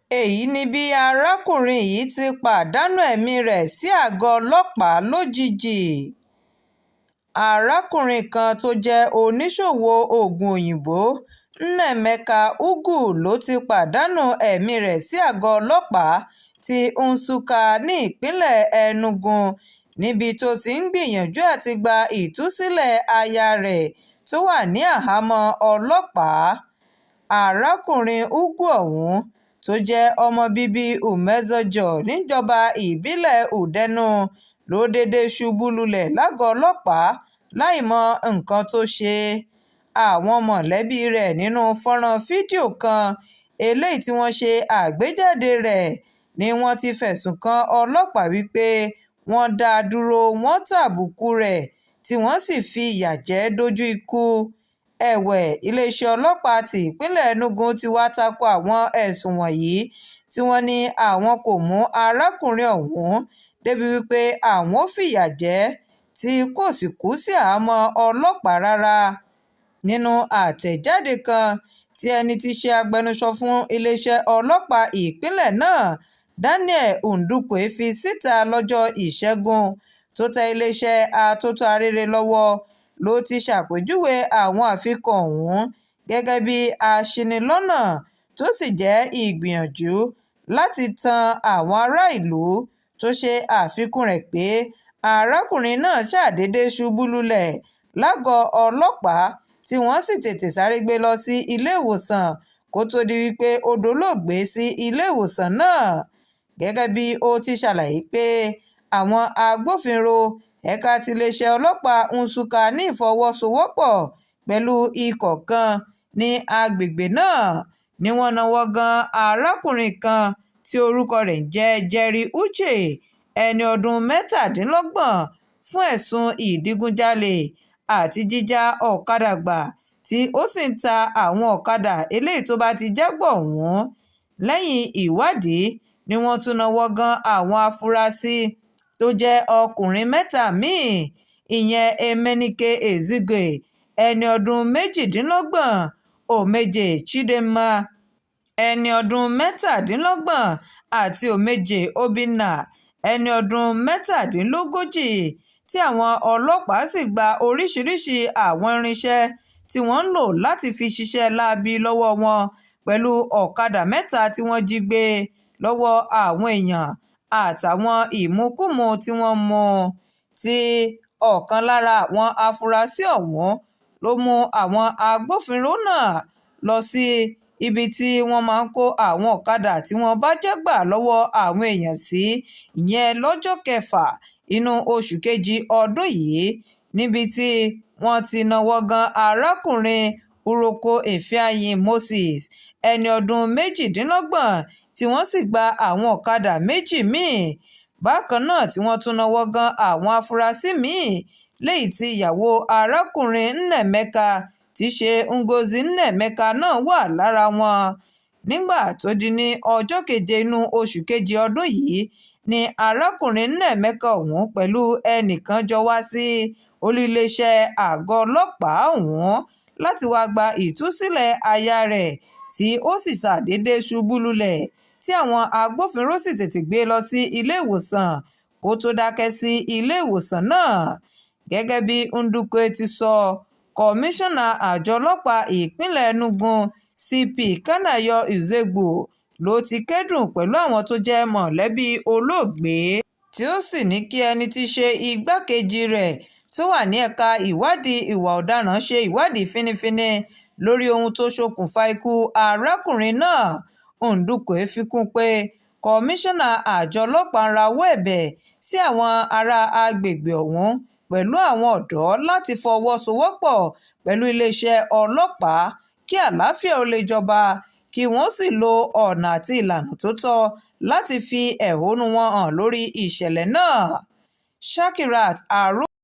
Èyí ni bí arákùnrin yìí ti pàdánù ẹ̀mí rẹ̀ sí àgọ́ ọlọ́pàá lójijì. Arákùnrin kan tó jẹ́ oníṣòwò oògùn òyìnbó, Nnaemeka Ugwu, ló ti pàdánù ẹ̀mí rẹ̀ sí àgọ́ ọlọ́pàá ti Nsukka nípìnlẹ̀ Enugu níbi tó ti ń gbìyànjú àti gba ìtúsílẹ̀ aya rẹ̀ tó wà ní àhámọ́ ọlọ́pàá. Arákùnrin Ugwu ọ̀hún tó jẹ́ ọmọ bíbí Umezojo níjọba ìbílẹ̀ Udenu ló déédé ṣubú lulẹ̀ lágọ̀ọ́ ọlọ́pàá láì mọ nǹkan tó ṣe àwọn mọ̀lẹ́bí rẹ̀. Nínú fọ́nrán fídíò kan eléyìí tí wọ́n ṣe àgbéjáde rẹ̀ ni wọ́n ti fẹ̀sùn kan ọlọ́pàá wípé wọ́n dá a dúró, wọ́n tàbùkù rẹ̀, tí wọ́n sì fìyà jẹ ẹ́ dójú ikú. Èwe iléeṣẹ́ ọlọ́pàá ti ìpínlẹ̀ Enugu ti wá tako àwọn ẹ̀sùn wọ̀nyí, tí wọ́n ní àwọn kò mú arákùnrin ọ̀hún débi wípé àwọn ò fìyà jẹ ẹ́, tí kò sì kú sí àhámọ́ ọlọ́pàá rárá. Nínú àtẹ̀jáde kan tí ẹni tí í ṣe agbẹnusọ fún iléeṣẹ́ ọlọ́pàá ìpínlẹ̀ náà, Daniel Ndukwe, fi síta lọ́jọ́ Ìṣẹ́gun tó tẹ iléeṣẹ́ Atótó Arére lọ́wọ́ ló ti ṣàpèjúwe àwọn àfikún ọ̀hún gẹ́gẹ́ bíi aṣinilọ́nà, tó sì jẹ́ ìgbìyànjú láti tan àwọn aráàlú, tó ṣe àfikún rẹ̀ pé arákùnrin náà ṣàdédé ṣubú lulẹ̀ lágọ̀ọ́ ọlọ́pàá, tí wọ́n sì tètè sáré gbé lọ sí iléèwòsàn kó tóó di wípé ó dolóògbé sí iléèwòsàn náà. Gẹ́gẹ́ bí ó ti ṣàlàyé pé àwọn agbófinró ẹ̀ka tiléeṣẹ́ ọlọ́pàá Nsukka ní ìfọwọ́sowọ́pọ̀ pẹ̀lú ikọ̀ kan ní àgbègbè náà ni wọ́n náwó gan arákùnrin kan tí orúkọ rẹ̀ ń jẹ́ Jerry Uche, ẹni ọdún 27, fún ẹ̀sùn ìdígunjalè àti jíja ọ̀kadà gbà, tí ó sì ń ta àwọn ọ̀kadà eléyìí tó bá ti já gbà ọ̀hún. Lẹ́yìn ìwádìí ni wọ́n tún náwó gan àwọn afurasí tó jẹ́ ọkùnrin mẹ́ta mi-ín, ìyẹn Emenike Ezeugo, ẹni ọdún 28, Omeje Chidinma, ẹni ọdún 27, àti Omeje Obinna, ẹni ọdún 37, tí àwọn ọlọ́pàá sì gba oríṣiríṣiì àwọn irinṣẹ́ tí wọ́n ń lò láti fi ṣiṣẹ́ láabi lọ́wọ́ wọn pẹ̀lú ọ̀kadà mẹ́ta tí wọ́n jí gbé lọ́wọ́ àwọn èèyàn àtàwọn ìmukúmu tí wọ́n mú. Tí ọ̀kan lára àwọn afurasí ọ̀hún ló mú àwọn agbófinró náà lọ sí ibi tí wọ́n máa ń kó àwọn ọ̀kadà tí wọ́n bá já gbà lọ́wọ́ àwọn èèyàn sí, ìyẹn lọ́jọ́ kẹfà inú oṣù kejì ọdún yìí, níbi tí wọ́n ti náwó gan arákùnrin Uroko Ifeanyi Moses, ẹni ọdún 28, tí wọ́n sì gba àwọn ọ̀kadà méjì mí-ín bákan náà, tí wọ́n tún náwó gan àwọn afurasí mí-ín, léyìí tí ìyàwó arákùnrin Nnaemeka tí í ṣe Ngozi Nnaemeka náà wà lára wọn. Nígbà tó di ní ọjọ́ keje inú oṣù kejì ọdún yìí ní arákùnrin Nnaemeka ọ̀hún pẹ̀lú ẹnìkan jọ wá sí olú iléeṣẹ́ àgọ́ ọlọ́pàá ọ̀hún láti wáá gba ìtúsílẹ̀ aya rẹ̀, tí ó sì ṣàdédé ṣubú lulẹ̀, tí àwọn agbófinró sì tètè gbé e lọ sí iléèwòsàn kó tóó dákẹ́ sí iléèwòsàn náà. Gẹ́gẹ́ bí Ndukwe ti sọ, kọmíṣánná àjọ ọlọ́pàá ìpínlẹ̀ Enugu, CP Kanayo Uzoegbo, ló ti kẹ́dùn pẹ̀lú àwọn tó jẹ́ mọ̀lẹ́bí olóògbé, tí ó sì ní kí ẹni tí í ṣe igbákejì rẹ̀ tó wà ní ẹ̀ka ìwádìí ìwà ọ̀daràn ṣe ìwádìí fínífíní lórí ohun tó ṣokùnfà ikú arákùnrin náà. Ndukwe fi kún un pé kọmíṣánná àjọ ọlọ́pàá ń rawọ́ ẹ̀bẹ̀ sí àwọn ará àgbègbè ọ̀hún pẹ̀lú àwọn ọ̀dọ́ láti fọwọ́sowọ́pọ̀ pẹ̀lú iléeṣẹ́ ọlọ́pàá kí àlàáfíà ó lè jọba, kí wọ́n sì lo ọ̀nà àti ìlànà tó tọ́ láti fi ẹ̀hónú wọn hàn lórí ìṣẹ̀lẹ̀ náà. Shakirat Haruna.